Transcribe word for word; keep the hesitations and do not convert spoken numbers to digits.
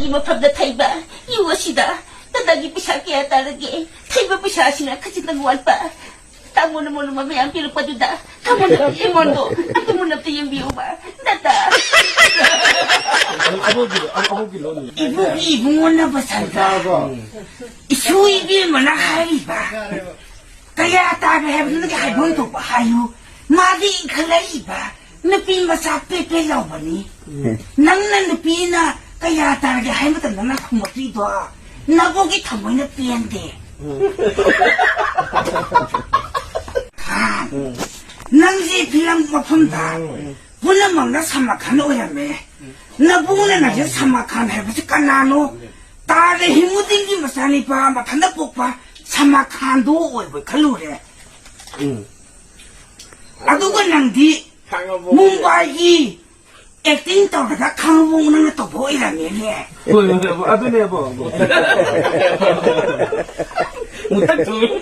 ꯃꯐꯝꯗ ꯊꯩꯕ ꯌꯨ ꯑꯁꯤꯗ ꯗꯗꯥꯒꯤ ꯄꯩꯁꯥ ꯀꯌꯥ ꯇꯥꯔꯒꯦ? ꯊꯩꯕ ꯄꯩꯁꯥ ꯑꯁꯤꯅ ꯈꯖꯤꯛꯇꯪ ꯋꯥꯠꯄ꯫ ꯇꯥꯃꯣꯅ ꯃꯣꯟ ꯑꯃ ꯃꯌꯥꯝ ꯄꯤꯔꯛꯄꯗꯨꯗ ꯇꯥꯃꯣꯅ ꯑꯩꯉꯣꯟꯗꯣ ꯑꯗꯨ ꯃꯨꯟꯅ ꯑꯝꯇ ꯌꯦꯡꯕꯤꯌꯨꯕ꯫ ꯗꯗꯥ꯫ ꯑꯕꯣꯛꯀꯤꯗꯣ, ꯑꯕꯣꯛꯀꯤ ꯂꯣꯟꯅꯤ꯫ ꯏꯕꯨꯡ ꯏꯕꯨꯡꯉꯣꯅ ꯕꯁꯟꯇ꯫ ꯇꯥꯔꯕꯣ? ꯏꯁꯨ ꯏꯕꯦꯝꯃꯅ ꯍꯥꯏꯔꯤꯕ꯫ ꯀꯌꯥ ꯇꯥꯔꯦ ꯍꯥꯏꯕꯗꯨꯅꯗꯤ ꯍꯥꯏꯐꯝ ꯊꯣꯛꯄ ꯍꯥꯏꯌꯨ꯫ ꯃꯥꯗꯤ ꯏꯟꯈꯠꯂꯛꯏꯕ ꯅꯨꯄꯤ ꯃꯆꯥ ꯄꯦꯠ ꯄꯦꯠ ꯂꯥꯎꯕꯅꯤ꯫ ꯅꯪꯅ ꯅꯨꯄꯤꯅ ꯀꯌꯥ ꯇꯥꯔꯒꯦ ꯍꯥꯏ ꯃꯇꯝꯗ ꯅꯪ ꯈꯨꯝꯃꯛꯇ꯭ꯔꯤꯗꯣ ꯅꯕꯣꯛꯀꯤ ꯊꯃꯣꯏꯅ ꯄꯦꯟꯗꯦ꯫ ꯍꯥ? ꯅꯪꯁꯦ ꯐꯤꯂꯝ ꯃꯐꯝꯗ ꯄꯨꯝꯅꯃꯛꯅ ꯁꯜꯃꯥꯟ ꯈꯥꯟ ꯑꯣꯏꯔꯝꯃꯦ꯫ ꯅꯕꯨꯡꯅ ꯅꯪꯁꯦ ꯁꯜꯃꯥꯟ ꯈꯥꯟ ꯍꯥꯏꯕꯁꯤ ꯀꯅꯥꯅꯣ? ꯇꯥꯖ ꯍꯤꯃꯨꯗꯤꯟꯒꯤ ꯃꯆꯥꯅꯤꯄꯥ ꯃꯊꯟꯇ ꯄꯣꯛꯄ ꯁꯜꯃꯥꯟ ꯈꯥꯟꯗꯣ ꯑꯣꯏꯕ ꯈꯜꯂꯨꯔꯦ꯫ ꯎꯝ꯫ ꯑꯗꯨꯒ ꯅꯪꯗꯤ ꯈꯥꯡꯉꯕꯣꯛ꯫ ꯃꯨꯝꯕꯥꯏꯒꯤ ꯑꯦꯛꯇꯤꯡ ꯇꯧꯔꯒ ꯈꯥꯡꯉꯕꯣꯛ ꯅꯪꯅ ꯇꯧꯕ ꯑꯣꯏꯔꯝꯃꯦꯅꯦ꯫ ꯍꯣꯏ, ꯍꯣꯏ, ꯍꯣꯏ, ꯑꯗꯨꯅꯦꯕꯣ꯫ ꯃꯨꯊꯛ ꯊꯣꯛꯑꯦ꯫